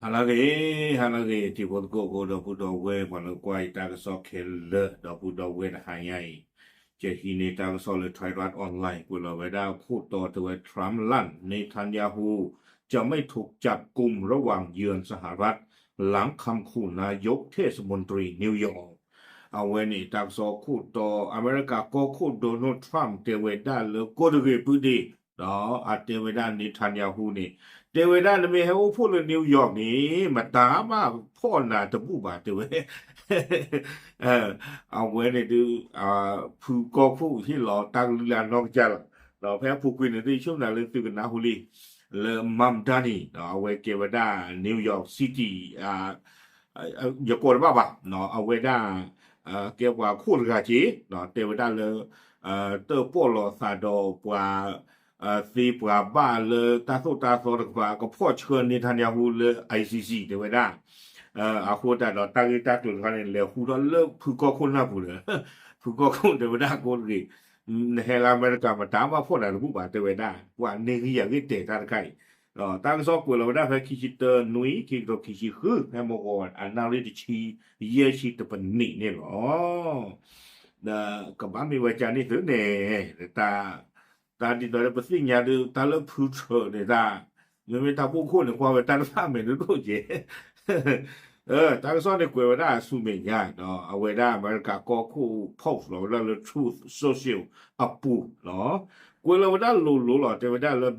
ဟါလၢအဂ့ၤ, ဟါလၢအဂ့ၤ တံၤဖိသကိးဖိ ဒီပုၢ်ဒီဝဲၢ် ပှၤလၢကွၢ်အံၤတၢ်ကစီၣ်ခဲလၢာ် ဒီပုၢ်ဒီဝဲၢ် တဟါညါအံၤ ကဟံးန့ၢ်တၢ်ကစီၣ်လၢ Thairath Online ကွဲးလီၤဝဲဒၣ်ခိၣ်တီတဲဝဲ Trump ลั่น Netanyahu จะไม่ถูกจับกุมระหว่างเยือนสหรัฐ หลังข่มขู่นายกเทศมนตรีนิวยอร์ก အဝဲန့ၣ် တၢ်ကစီၣ်ခိၣ်တီ အမဲရကၤကီၢ်ခိၣ် Donald Trump တဲဝဲဒၣ်လၢ ကိးတဂ့ၤ ပုၢ်ဒ့ၣ် ဒီးအတဲဝဲဒၣ် Netanyahu န့ၣ် တဲဝဲဒၣ် နမ့ၢ်ဟဲအိၣ်ဖှိၣ်လၢ New York န့ၣ် မတၤမးဖီၣ်နၤတဘူၣ်ဘၣ် တဲဝဲ အဝဲန့ၣ်ဒုး ဖုကီၢ်ခိၣ်ဟ့ၣ်လီၤတၢ်ကလုၢ်လၢအနီၢ်ကစၢ်လီၤ. ဒီးဖဲအပူၤကွံာ်န့ၣ် သုဆိကမိၣ်လၢသုကနၢ်ဟူလံ လၢ Mamdani အဝဲကဲဝဲဒၣ် New York City ယကိးတဘၣ်ဘၣ် အဝဲဒၣ် ကဲပှၤခိၣ်တဂၤက့ၤ တဲဝဲဒၣ်လၢ တၢၣ်ပီၣ်လိာ်သးဒီးပှၤ သ့ပှၤဘၣ်လၢတၢ်သိၣ်တၢ်သီတကပၤ ကဖီၣ်ဆှၢ Netanyahu လၢ I C C တဲဝဲဒၣ် အဃိသတးဒီးတၢ်ဂ့ၢ်တၢ်ကျိၤတခါန့ၣ် လဲၤဟူထီၣ်လၢဖုကီၢ်ခိၣ်နၢ်ပူၤဒီး ဖုကီၢ်ခိၣ်တဲဝဲဒၣ် ကိးတဂ့ၤ နဟဲလၢအမဲရကၤ မတၤမးဖီၣ်နၤတဘူၣ်ဘၣ် တဲဝဲဒၣ် ပှၤန့ၢ်ဂံၢ်ယၤဂ့ၢ်တဲာ်တၢ်တခါအံၤ ဒီးတၢ်ကစီၣ်ကွဲးလီၤဝဲဒၣ်ဖဲခံဆံတၢနွံ ခံကထိခံဆံဃု ဖဲမုၢ်ဂီၤအနၣ်ရံၣ်တဆံ ယဲၢ်ဆံတပနံးန့ၣ်လီၤ. ဒီးကဘၣ်မ့ၢ်ဝဲကန့ၣ်သုန့ၣ် တၢ်ဒ်သိးလၢပသ့ၣ်ညါဒုး တၢ်လၢဖုထြၢးန့ၣ်တၢ် မ့မ့ၢ်တၢ်ဘိၣ်ခိၣ်န့ၣ် ကွၢ်ဝဲတၢ်တဖၣ်မဲာ်ဒိၣ်ဒိၣ်ကဲ တၢ်ကစီၣ်န့ၣ်ကွဲးဝဲဒၣ်ဆူမဲာ်ညါ ဒီးအဝဲဒၣ်အမဲရကၤကီၢ်ခိၣ် post လီၤဝဲဒၣ်လၢ Truth Social အပူၤ ကွဲးလီၤဝဲဒၣ်လိၤလိၤလီၤ တဲဝဲဒၣ်လၢ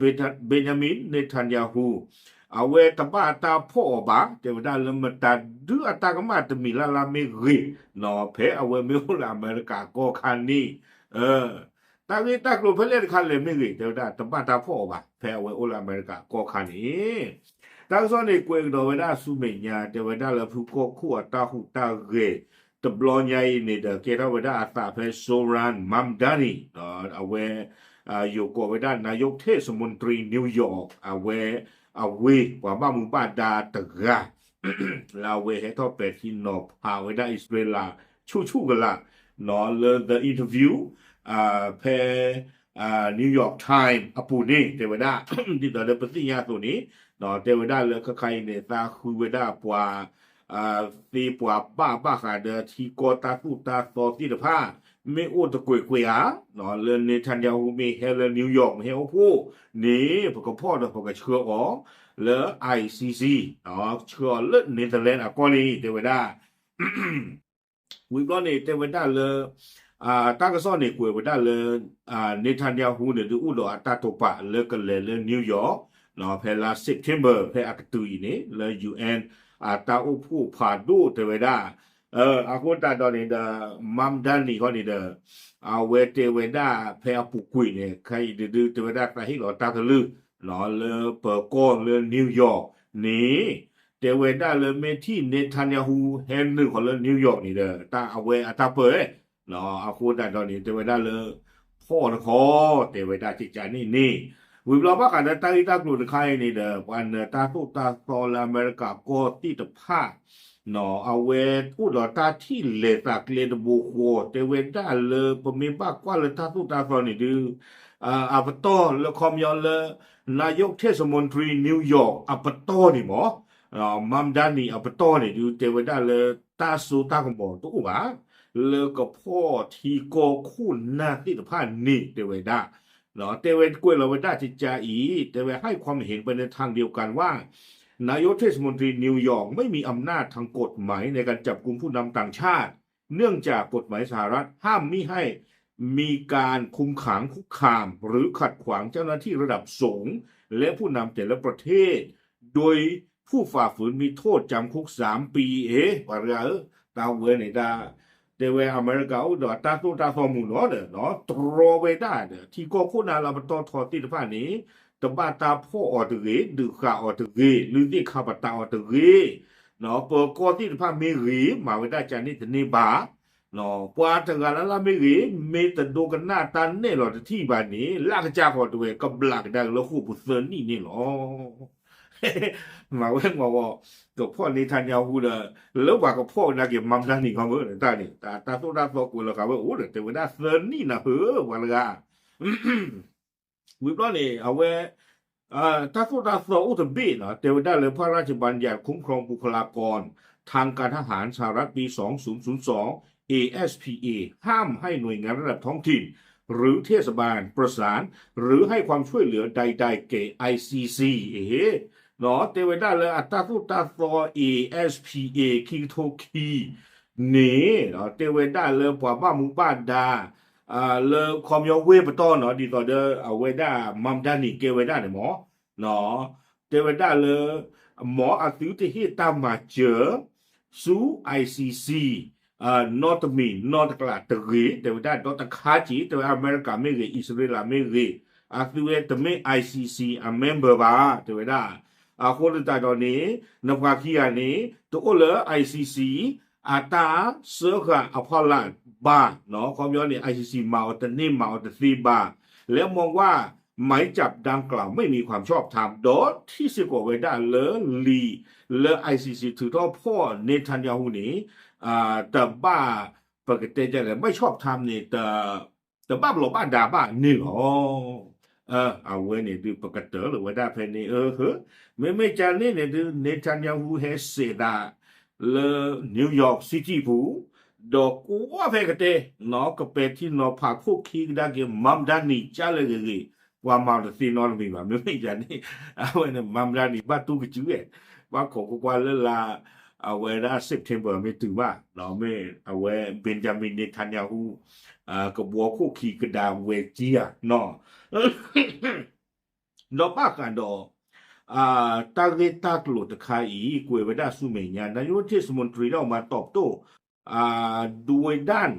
Benjamin Netanyahu အဝဲတဘၣ်တၢ်ဖီၣ်အီၤဘၣ် တဲဝဲဒၣ်လၢမတၤဒုးအတၢ်ကမၣ်တမံၤလၢ်လၢ်မ့ၢ်ဂ့ၤ ဖဲအဝဲမ့ၢ်အိၣ်လၢအမဲရကၤကီၢ်ခါန့ၣ် တၢ်ဂ့ၢ်တၢ်ကျိၤဖဲလဲၣ်တခါလဲၣ်မ့ၢ်ဂ့ၤ တဲဝဲဒၣ်တဘၣ်တၢ်ဖီၣ်အီၤဘၣ် ဖဲအဝဲအိၣ်လၢအမဲရကၤကီၢ်ခါန့ၣ် တၢ်ကစီၣ်န့ၣ်ကွဲးကဒီးဝဲဒၣ်ဆူမဲာ်ညါ တဲဝဲဒၣ်လၢဖုကီၢ်ခိၣ်အတၢ်ဟူးတၢ်ဂဲၤ တဘျီညါအံၤန့ၣ်ဒီး ကဲထီၣ်ဝဲဒၣ်အသးဖဲ Zohran Mamdani အဝဲ ယိၤကိးဝဲဒၣ် นายกเทศมนตรีนิวยอร์ก အဝဲ အဝ့ၢ် ပှၤဘၣ်မူဘၣ်ဒါတဂၤ လၢအဝဲဟဲထီၣ်ပဲာ်ထံနီၤဖးဝဲဒၣ်အံၣ်စရ့လး ဆူၣ်ဆူၣ်ကလာ် လၢ The Interview ဖဲ New York Times အပူၤန့ၣ် တဲဝဲဒၣ် ဒ်သိးလၢပသ့ၣ်ညါအသိးန့ၣ် တဲဝဲဒၣ်လၢခဲခါအံၤန့ၣ် သးဃုဝဲဒၣ်ပှၤ သ့ပှၤဘၣ်ဘၣ်ဃးဒီးထံကီၢ်တၢ်သိၣ်တၢ်သီသ့ၣ်တဖၣ် မ့ၢ်အိၣ်တကွဲးကွဲးဧါ လၢ Netanyahu မ့ၢ်ဟဲလၢ New York မ့ၢ်ဟဲအိၣ်ဖှိၣ်န့ၣ် ပကဖီၣ်ဒီးပကဆှၢအီၤလၢ I C C ဆှၢအီၤလၢ Netherlands အကီၢ်န့ၣ် တဲဝဲဒၣ် ဝံၤဘျီန့ၣ် တဲဝဲဒၣ်လၢ တၢ်ကစီၣ်န့ၣ်ကွဲးဝဲဒၣ်လၢ Netanyahu န့ၣ် ဒုးအိၣ်ဒီးအတၢ်တိာ်ပာ်လၢကလဲၤလၢ New York ဖဲလါ September ဖဲအကတုၤအံၤန့ၣ် လၢ U N အတၢ်အိၣ်ဖှိၣ်ဖးဒိၣ်တဲဝဲဒၣ် အဃိသတးဒီးန့ၣ်ဒီး Mamdani ဃီန့ၣ်ဒီး အဝဲတဲဝဲဒၣ်ဖဲအပူၤကွံာ်န့ၣ် ခဲအံၤဒုးတဲဝဲဒၣ်သးဟ့ၣ်လီၤတၢ်ကလုၢ် လၢပၢၤကီၢ်လၢ New York န့ၣ် တဲဝဲဒၣ်လၢမ့ၢ်ထံၣ် Netanyahu ဟဲနုာ်ဃီၤလၢ New York န့ၣ်ဒီး တၢ်အဝဲအတၢ်ပၢၢ် အဃိသတးဒီးန့ၣ် တဲဝဲဒၣ်လၢ ဖီၣ်တခီ တဲဝဲဒၣ်ကကန့ၣ်န့ၣ် ဝံၤဘျီဘၣ်ဃးဒီးတၢ်ဂ့ၢ်တၢ်ကျိၤတခါအံၤန့ၣ်ဒီး ပှၤနၢၤတၢ်သိၣ်တၢ်သီလၢအမဲရကၤကီၢ်သ့ၣ်တဖၣ် အဝဲအိၣ်ဒီးတၢ်ထံၣ်လဲၤသးကျဲတဘိဃီ တဲဝဲဒၣ်လၢပမ့ၢ်ဘၣ်ကွၢ်လၢတၢ်သိၣ်တၢ်သီန့ၣ်ဒုး အပတီၢ်လၢခီပညီလၢ นายกเทศมนตรีนิวยอร์ก အပတီၢ်န့ၣ်မ့ၢ် Mamdani အပတီၢ်န့ၣ်ဒုး တဲဝဲဒၣ်လၢတၢ်စိတၢ်ကမီၤတအိၣ်ဘၣ် လၢကဖီၣ်ထံကီၢ်ခိၣ်နၢ်သ့ၣ်တဖၣ်န့ၣ် တဲဝဲဒၣ် တဲဝဲကွဲးလီၤဝဲဒၣ်ကကအံၤ တဲဝဲ ให้ความเห็นไปในทางเดียวกันว่า นายกเทศมนตรีนิวยอร์กไม่มีอำนาจทางกฎหมายในการจับกุมผู้นำต่างชาติ เนื่องจากกฎหมายสหรัฐห้ามมิให้มีการคุมขังคุกคาม หรือขัดขวางเจ้าหน้าที่ระดับสูง และผู้นำแต่ละประเทศ โดยผู้ฝ่าฝืนมีโทษจำคุกสามปี เอ๊ะ ပှၤတဂၤဧၢ တၢ်ဝဲန့ၣ်တၢ် တဲဝဲအမဲရကၤအိၣ်ဒီးတၢ်သိၣ်တၢ်သီမုၢ်နီၤဒီး တြီဝဲဒၣ်ဒီး ထံကီၢ်ခိၣ်နၢ်လၢပတီၢ်ထီသ့ၣ်တဖၣ်န့ၣ် တဘၣ်တၢ်ဖီၣ်အီၤတဂ့ၤ ဒုးဃာ်အီၤတဂ့ၤ လုၢ်သ့ၣ်ခါပတာ်အီၤတဂ့ၤ ပၢၤကီၢ်သ့ၣ်တဖၣ်မ့ၢ်ဂ့ၤ မၤဝဲဒၣ်ကန့ၣ်တန့ၢ်ဘၣ် ပှၤတဂၤလၢ်လၢ်မ့ၢ်ဂ့ၤ မ့ၢ်တဒိကနၣ်တၢ်နဲၣ်လီၤတထံၣ်ဘၣ်န့ၣ် လၢကစၢ်ဃီၤတဝဲ ကဘျးကဒါက့ၤလၢဃိာ်ပူၤသၢနံၣ်န့ၣ်လီၤ. မၤဝဲမၤဝီၤ ကဖီၣ် Netanyahu ဒီး လၢပှၤကဖီၣ်ကဒါက့ၤ Mamdani ခီမ့ၢ်တၢ်န့ၣ် တၢ်သိၣ်တၢ်သီကွဲးလီၤဃာ်ဝဲအိၣ်ဒီး တဲဝဲဒၣ်သၢနံၣ်နၢ်ဟၢ ပှၤတဂၤ ဝံၤဘျီန့ၣ် အဝဲ တၢ်သိၣ်တၢ်သီအိၣ်တဘ့ၣ်နီၤ တဲဝဲဒၣ်လၢ พระราชบัญญัติคุ้มครองบุคลากรทางการทหารสหรัฐปีสองศูนย์ศูนย์สอง เอเอสพีเอ ห้ามให้หน่วยงานระดับท้องถิ่นหรือเทศบาลประสานหรือให้ความช่วยเหลือใดๆแก่ ไอซีซี เอ เนาะ တဲဝဲဒၣ်လၢအတၢ်သိၣ်တၢ်သီ เอเอสพีเอ ခံကထိခံန့ၣ် တဲဝဲဒၣ်လၢပှၤဘၣ်မူဘၣ်ဒါ လၢခီပညီဝ့ၢ်ပတီၢ်နီၤ ဒ်သိးဒီးအဝဲဒၣ် Mamdani ကဲဝဲဒၣ်န့ၣ်မ့ၢ် တဲဝဲဒၣ်လၢ မ်အသုတဟ့ၣ်တၢ်မၤစၢၤ ဆူ ไอซีซี နီတမံၤနီတကျးတဂ့ၤ တဲဝဲဒၣ်ဒီးတခါက့ၤ တဲဝဲအမဲရကၤမ့ၢ်ဂ့ၤ အံၣ်စရ့လးမ့ၢ်ဂ့ၤ အသုဝဲတမ့ၢ် ไอซีซี အ member ဘၣ် တဲဝဲဒၣ် အဃိသတးဒီးန့ၣ် နပှၤခံဂၤန့ၣ် တအိၣ်လၢ ไอซีซี အတၢ်စၢဃာ်အဖီလာ်ဘၣ် ခီပညီန့ၣ် ไอซีซี မၤအီၤတန့ၢ်မၤအီၤတသ့ဘၣ် และมองว่าหมายจับดังกล่าวไม่มีความชอบธรรม ဒီးထံၣ်စ့ၢ်ကီးဝဲဒၣ်လၢလံာ်လၢ ไอซีซี ထုးထီၣ်ဖီၣ် Netanyahu န့ၣ် တဘၣ် ပကတဲဒ်လဲၣ် ไม่ชอบธรรม န့ၣ် တဘၣ်ဘျီးဘၣ်ဒါဘၣ်န့ၣ်လီၤ. အဝဲန့ၣ်ဒုး ပကတၢၢ်လၢၤဝဲဒၣ်ဖဲန့ၣ် မ့မ့ၢ်ကန့ၣ်န့ၣ်ဒုး Netanyahu ဟဲစဲးသး လၢ New York City ပူၤ ဒီးကွၢ်ဖဲကတဲ နီၢ်ကပဲာ်ထံနီၤဖးခိၣ်ခံကဒါက့ၤ Mamdani ကလဲၣ်ဂ့ၤဂ့ၤ ပှၤမၤတသ့နီတမံၤဘၣ် မ့မ့ၢ်ယၤန့ၣ် အဝဲန့ၣ် Mamdani ဘၣ်တူၢ်ကစုအဲၣ် ဘၣ်ခိးကွၢ်ကွၢ်လၢလၢ အဝဲဒၣ် September မ့ၢ်တုၤဘၣ် မ့ၢ်အဝဲ Benjamin Netanyahu ကဘှီခိၣ်ခံကဒါဝဲကံဧါနီၤ ဒီးဘၣ်ဃးဒီး တၢ်ဂ့ၢ်တၢ်ကျိၤတခါအံၤ ကွဲးဝဲဒၣ်ဆူမဲာ်ညါ นายกเทศมนตรีได้ออกมาตอบโต้ โดยด้าน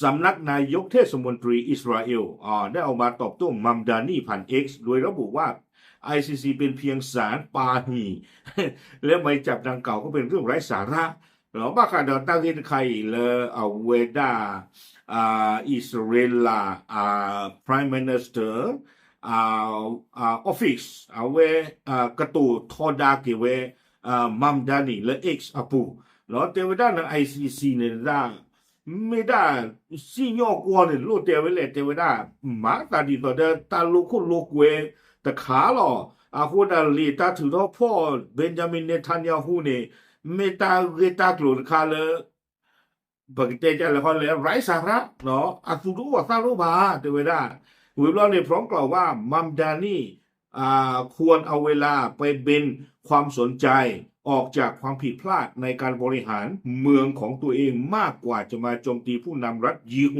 สำนักนายกเทศมนตรีอิสราเอล ได้ออกมาตอบโต้ Mamdani ผ่าน X โดยระบุว่า ไอซีซี เป็นเพียงศาลปาหี่ และหมายจับดังกล่าวก็เป็นเรื่องไร้สาระ ဘၣ်ဃးဒီးတၢ်ဂ့ၢ်တခါအံၤလၢအဝဲဒၣ် အံၣ်စရ့လး Prime Minister Office အဝဲ ကတိၤထီဒါက့ၤဝဲ Mamdani လၢ X အပူၤ တဲဝဲဒၣ်လၢ ไอซีซี န့ၣ်ဒၣ် မ့ၢ်ဒၣ် စံၣ်ညီၣ်ကွီၢ်န့ၣ် လိၣ်တဲဝဲလဲၣ် တဲဝဲဒၣ် မၤသးဒ်သိးဒီးတၢ်လိာ်ခိၣ်လိာ်ကွဲတခါလီၤ. အဃိဒၣ်လံာ်တၢ်ထုးထီၣ်ဖီၣ် Benjamin Netanyahu န့ၣ် မ့ၢ်တၢ်ဂ့ၢ်တၢ်ကျိၤတခါလၢ ပကတဲဒ်လဲၣ်ဃီလဲၣ် ไร้สาระ အသူတအိၣ်အသးတအိၣ်ဘၣ် တဲဝဲဒၣ် ဝံၤဘျီန့ၣ် พร้อมกล่าวว่า Mamdani ควรเอาเวลาไปเบนความสนใจออกจากความผิดพลาดในการบริหารเมืองของตัวเองมากกว่าจะมาโจมตีผู้นำรัฐยิว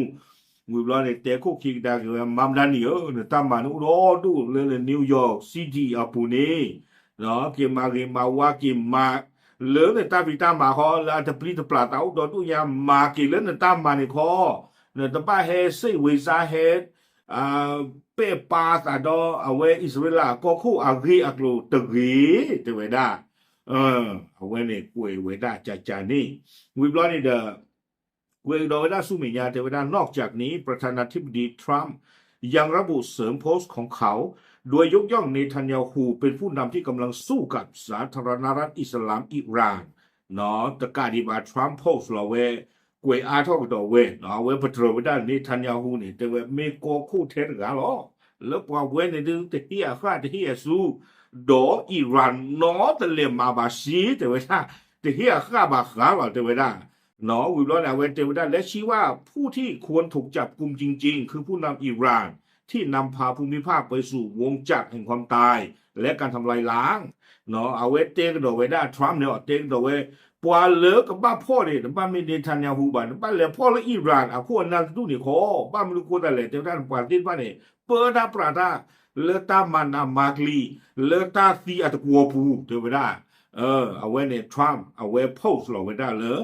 ဝံၤဘျီန့ၣ် တဲခိၣ်ခံကဒါက့ၤဝဲ Mamdani ဧၢ နတၢ်မၤန့ၣ်အိၣ်ဒီဒူၣ်လၢ New York City အပူၤန့ၣ် က့ၤမၤဂ့ၤမၤဝါက့ၤမၤ လၢနတၢ်ဖံးတၢ်မၤခီ လၢအတပျံၤတပျၢ်သးအိၣ်ဒီဒူၣ်ညါ မၤက့ၤလၢနတၢ်မၤန့ၣ်ခီ နတဘၣ်ဟဲစ့ၣ်ဝ့ၤစါဟဲ ပဲာ်ပာ်သးဒီးအဝဲအံၣ်စရ့လးကီၢ်ခိၣ်အဂ့ၢ်အကျိၤတဂ့ၤ တဲဝဲဒၣ် အဝဲန့ၣ်ကွဲးဝဲဒၣ်ကကန့ၣ် ဝံၤဘျီန့ၣ်ဒီး ကွဲးကဒီးဝဲဒၣ်ဆူမဲာ်ညါ တဲဝဲဒၣ် นอกจากนี้ ประธานาธิบดี ทรัมป์ ยังระบุเสริมโพสต์ของเขา โดยยกย่อง เนทันยาฮู เป็นผู้นำที่กำลังสู้กับสาธารณรัฐอิสลามอิหร่าน တကးဒံးဘၣ် Trump post လီၤဝဲ ကွဲးအါထီၣ်ကဒီးဝဲ အဝဲပတြၢၤဝဲဒၣ် Netanyahu န့ၣ် တဲဝဲမ့ၢ်ကီၢ်ခိၣ်ထဲတဂၤလီၤ လၢပှၤဝဲန့ၣ်ဒုး တဟ့ၣ်အဃၣ်တဟ့ၣ်အစူ ဒီး Iran နီတလဲၤမၤဘၣ်စ့ တဲဝဲဒၣ် တဟ့ၣ်အဃၣ်ဘၣ်ဃးလီၤ တဲဝဲဒၣ် ဝံၤဘျီန့ၣ် အဝဲတဲဝဲဒၣ် และชี้ว่าผู้ที่ควรถูกจับกุมจริงๆ คือผู้นำอิหร่าน ที่นำพาภูมิภาคไปสู่วงจรแห่งความตาย และการทำลายล้าง အဝဲတဲကဒီးဝဲဒၣ် Trump န့ၣ် တဲကဒီးဝဲ ပှၤလၢကဘၣ်ဖီၣ်န့ၣ် နဘၣ်မ့ၢ် Netanyahu ဘၣ် နဘၣ်လဲၤဖီၣ်လၢ Iran အခိၣ်အနၢ်တဒူၣ်န့ၣ်ခီ ဘၣ်မနုၤဃိသတးလဲၣ် တဲဝဲဒၣ် ပှၤသ့ၣ်တဖၣ်န့ၣ် ပၢတၢ်ပြးတၢ် လၢတၢ်မၤနးမၤကျံး လၢတၢ်သံအတကွီၤပူၤ တဲဝဲဒၣ် အဝဲန့ၣ် Trump အဝဲ post လီၤဝဲဒၣ်လၢ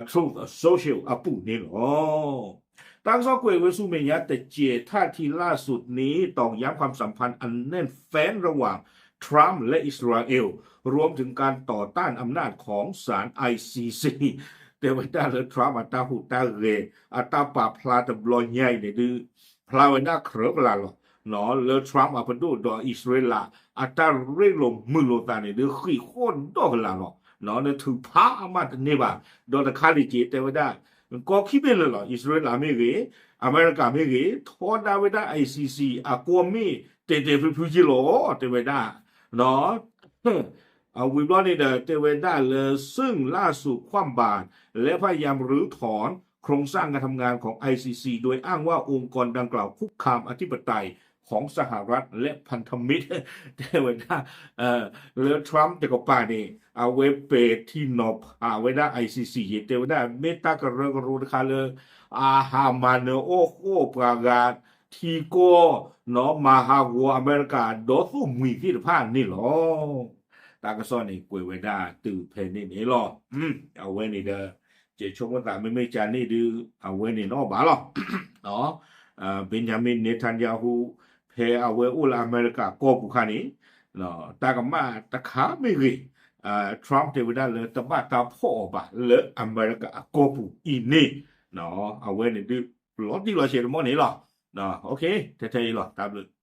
Truth Social အပူၤန့ၣ်လီၤ တၢ်ကစီၣ်ကွဲးဝဲဆူမဲာ်ညါတစဲး ท่าทีล่าสุดนี้ตอกย้ำความสัมพันธ์อันแน่นแฟ้นระหว่าง ทรัมป์ และอิสราเอล รวมถึงการต่อต้านอำนาจของศาล ไอซีซี တဲဝဲဒၣ်လၢ Trump အတၢ်ဟူးတၢ်ဂဲၤ အတၢ်ပာ်ဖျါတဘျီညါအံၤန့ၣ်ဒုး ဖျါဝဲဒၣ်ကြၢးကလာ်လီၤ လၢ Trump အပဒိၣ်ဒီးအံၣ်စရ့လး အတၢ်ရ့လိာ်မုာ်လိာ်သးန့ၣ်ဒုး ဃံးဃီၣ်ဒီးကလာ်လီၤ နထုးဖးမးတန့ၢ်ဘၣ် ဒီးတခါန့ၣ်က့ၤတဲဝဲဒၣ် ကီၢ်ခံဘ့ၣ်လၢာ်လီၤ အံၣ်စရ့လးမ့ၢ်ဂ့ၤ အမဲရကၤမ့ၢ်ဂ့ၤ ထီဒါဝဲဒၣ် ไอซีซี အကွီၢ်မ့ၢ် တဲာ်တဲာ်ဖျုးဖျုးက့လီၤ တဲဝဲဒၣ် အဝံၤဘျီန့ၣ်ဒီး တဲဝဲဒၣ်လၢ ซึ่งล่าสุดคว่ำบาตรและพยายามรื้อถอนโครงสร้างการทำงานของ ไอซีซี โดยอ้างว่าองค์กรดังกล่าวคุกคามอธิปไตยของสหรัฐและพันธมิตร တဲဝဲဒၣ် လၢ Trump တကပၤန့ၣ် အဝဲပဲာ်ထံနီၤဖးဝဲဒၣ် ไอซีซี ယဲ တဲဝဲဒၣ် မ့ၢ်တၢ်ကရၢကရိတခါလၢ အဟးမၤနၢၤအီၣ်ဃီၣ်ပှၤဂၤ ထံကီၢ် မၤဟးဂီၤအမဲရကၤ ဒီသိၣ်မှံၤသ့ၣ်တဖၣ်န့ၣ်လီၤ. တၢ်ကစီၣ်န့ၣ် ကွဲးဝဲဒၣ်တုၤဖဲန့ၣ်န့ၣ်လီၤ. အဝဲန့ၣ်ဒီး ကဲဆိကမိၣ်သး မ့မ့ၢ်ကန့ၣ်ဒုး အဝဲန့ၣ်နီၣ်ဘၣ်လီၤ. Benjamin Netanyahu ဖဲအဝဲအိၣ်လၢအမဲရကၤကီၢ်ပူၤခါန့ၣ် တၢ်ကမၣ်တခါမ့ၢ်ဂ့ၤ Trump တဲဝဲဒၣ်လၢတဘၣ်တၢ်ဖီၣ်အီၤဘၣ်လၢအမဲရကၤအကီၢ်ပူၤအံၤန့ၣ် အဝဲန့ၣ်ဒုး လီၤတံၢ်လီၤဆဲးတမီၢ်န့ၣ်လီၤ. ထဲထဲအံၤလီၤ တၢ်ဘျုး